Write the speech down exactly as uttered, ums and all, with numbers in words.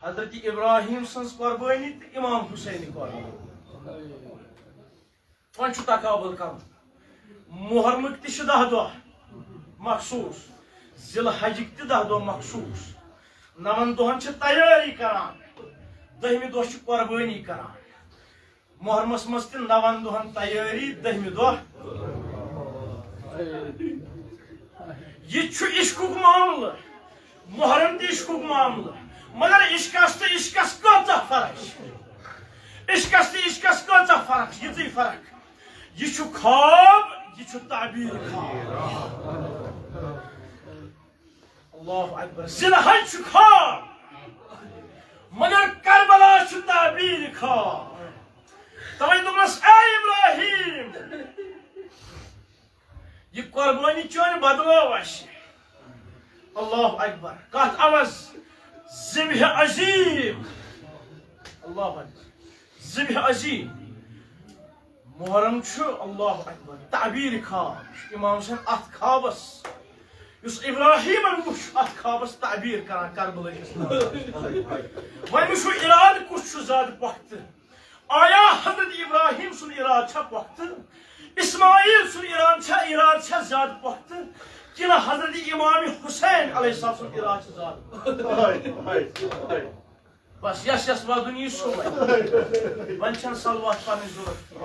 حضرت ابراہیم سٕنٛز قۄربٲنی تہٕ امام حسینٕنۍ قۄربٲنی۔ وۄنۍ چھُ تقابل کرُن۔ محرمٕکۍ تہِ چھِ دَہ دۄہ مخصوٗص، ذی الحجٕکۍ تہِ دَہ دۄہ مخصوٗص۔ نَوَن دۄہَن چھِ تیٲری کران، دٔہمہِ دۄہ چھِ قۄربٲنی کران۔ محرمس منٛز تہِ نَوَن دۄہَن تیٲری، دٔہمہِ دۄہ۔ یہِ چھُ عشقُک معاملہٕ، محرم تہِ عشقُک معاملہٕ، مگر عشقس تہٕ عشقس کۭژاہ فرق چھِ؟ عشقس تہٕ عشقس کۭژاہ فرق چھِ؟ یِژٕے فرق۔ یہِ چھُ خواب، یہِ چھُ تعبیر خواب۔ اللہ اکبر۔ ذی الحج چھُ خواب، مگر کربلا چھُ تعبیر خواب۔ توے دوٚپمس، اے ابراہیم، یہِ قۄربٲنی چٲنۍ بدلٲو اَسہِ۔ اللہ اکبر۔ کتھ عوض؟ ذبح عظیم۔ اللہ اکبر۔ ذبح عظیم۔ محرم چھُ، اللہ اکبر، تعبیر خواب۔ امام حسین اتھ خوابس، یُس ابراہیمن وُچھ، اتھ خوابس تعبیر کران کربلٲکِس محرمس۔ وۄنۍ وٕچھو، ارادٕ کُس چھُ زیادٕ پۄختہٕ؟ آیا حضرت ابراہیم سُنٛد ارادٕ چھا پۄختہٕ؟ اسماعیل سُنٛد ارادٕ چھا، ارادٕ چھا زیادٕ پۄختہٕ؟ کِنہٕ حضرت امام حسین علیہ السلام سُنٛد ارادٕ چھُ زیادٕ پۄختہٕ؟ بس، یس یس ودُن یی سُے۔ وۄنۍ چھنہٕ صلوات پرنٕچ ضروٗرت۔